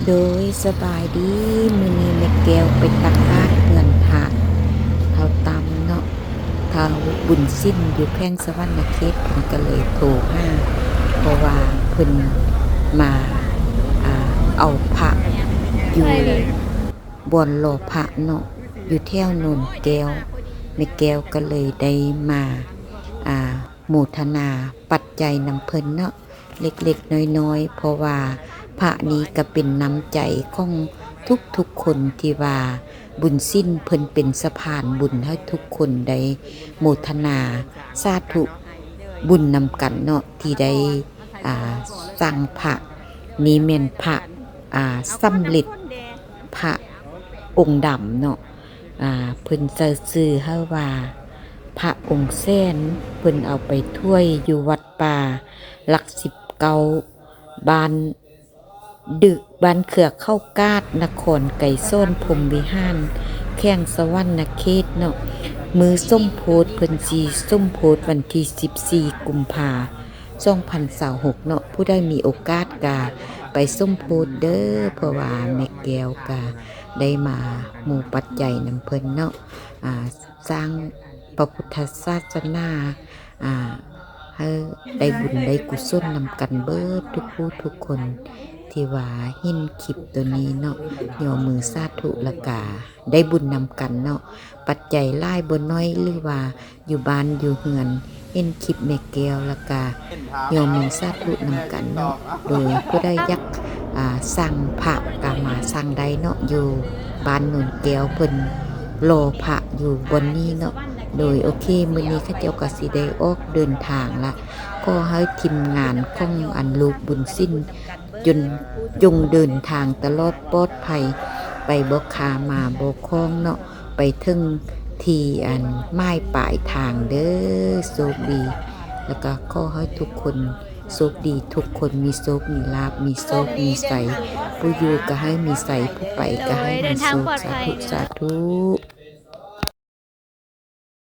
ໂດຍ ສະບາຍດີ ມື້ນີ້ແມ່ແກ້ວໄປຕັກບາດເຮືອນພະທ້າວຕ່ຳເນາະ ທ້າວບຸນສິນຢູ່ແຂວງສະຫວັນນະເຂດ ເພິ່ນກໍເລີຍໂທຫາ ເພາະວ່າເພິ່ນມາ ອ່າ ເອົາພະຢູ່ບ່ອນຫຼໍ່ພະເນາະ ຢູ່ແຖວໂນນແກ້ວ ແມ່ແກ້ວກໍເລີຍໄດ້ມາ ອ່າ ໂມທະນາປັດໄຈນຳເພິ່ນເນາະ ເລັກໆນ້ອຍໆ ເພາະວ່າພະນີ້ກໍເປັນນ້ຳໃຈຂອງທຸກໆຄົນ ທີ່ວ່າບຸນສິນເພິ່ນເປັນສະພານບຸນໃຫ້ທຸກຄົນໄດ້ໂມທະນາສາທຸບຸນນຳກັນເນາະ ທີ່ໄດ້ ອ່າ ສ້າງພະ ນີ້ແມ່ນພະ ອ່າ ສຳເລັດ ພະອົງດຳເນາະ ອ່າ ເພິ່ນໃສ່ຊື່ໃຫ້ວ່າ ພະອົງແສນ ເພິ່ນເອົາໄປຖວາຍຢູ່ວັດປ່າຫຼັກສິບເກົ້າ ບ້ານດຶກ ບ້ານເຄືອເຂົ້າກາດ ນະຄອນໄກສອນ ພົມວິຫານ ແຂວງສະຫວັນນະເຂດເນາະ ມື້ສົມໂພດ ເພິ່ນຊິສົມໂພດວັນທີສິບສີ່ ກຸມພາ ສອງພັນຊາວຫົກເນາະ ຜູ້ໃດມີໂອກາດກະໄປສົມໂພດເດີ ເພາະວ່າແມ່ແກ້ວກະໄດ້ມາໂມປັດໄຈນຳເພິ່ນເນາະ ອ່າ ສ້າງພະພຸດທະສາສະໜາ ອ່າ ໃຫ້ໄດ້ບຸນໄດ້ກຸສົນນຳກັນເບີດທຸກຜູ້ທຸກຄົນ ທີ່ວ່າເຫັນຄລິບໂຕນີ້ເນາະ ຍໍມືສາທຸ ແລ້ວກະໄດ້ບຸນນຳກັນເນາະ ປັດໄຈຫຼາຍບໍ່ໜ້ອຍ ຫຼືວ່າ ຢູ່ບ້ານຢູ່ເຮືອນເຫັນຄລິບແມ່ແກ້ວ ລະກະຍໍມືສາທຸນຳກັນເນາະ ໂດຍຜູ້ໃດຢາກ ອ່າ ສັ່ງພະກະມາສັ່ງໄດ້ເນາະ ຢູ່ບ້ານໂນນແກ້ວ ເພິ່ນຫຼໍ່ພະຢູ່ບ່ອນນີ້ເນາະ ໂດຍ ໂອເຄ ມື້ນີ້ເຂົາເຈົ້າກະຊິໄດ້ອອກເດີນທາງລະ ຂໍໃຫ້ທີມງານຂອງອັນລູກບຸນສິນ ຈົນ ຈົ່ງເດີນທາງຕະຫຼອດປອດໄພ ໄປບໍ່ຄາມາບໍ່ຂ້ອງເນາະ ໄປເຖິງທີ່ອັນໝາຍປາຍທາງເດີ ໂຊກດີ ແລ້ວກໍຂໍໃຫ້ທຸກຄົນໂຊກດີ ທຸກຄົນມີໂຊກມີລາບ ມີໂຊກມີໄຊ ຜູ້ຢູ່ກໍໃຫ້ມີໄຊ ຜູ້ໄປກໍໃຫ້ມີໂຊກ ສາທຸ ສາທຸ.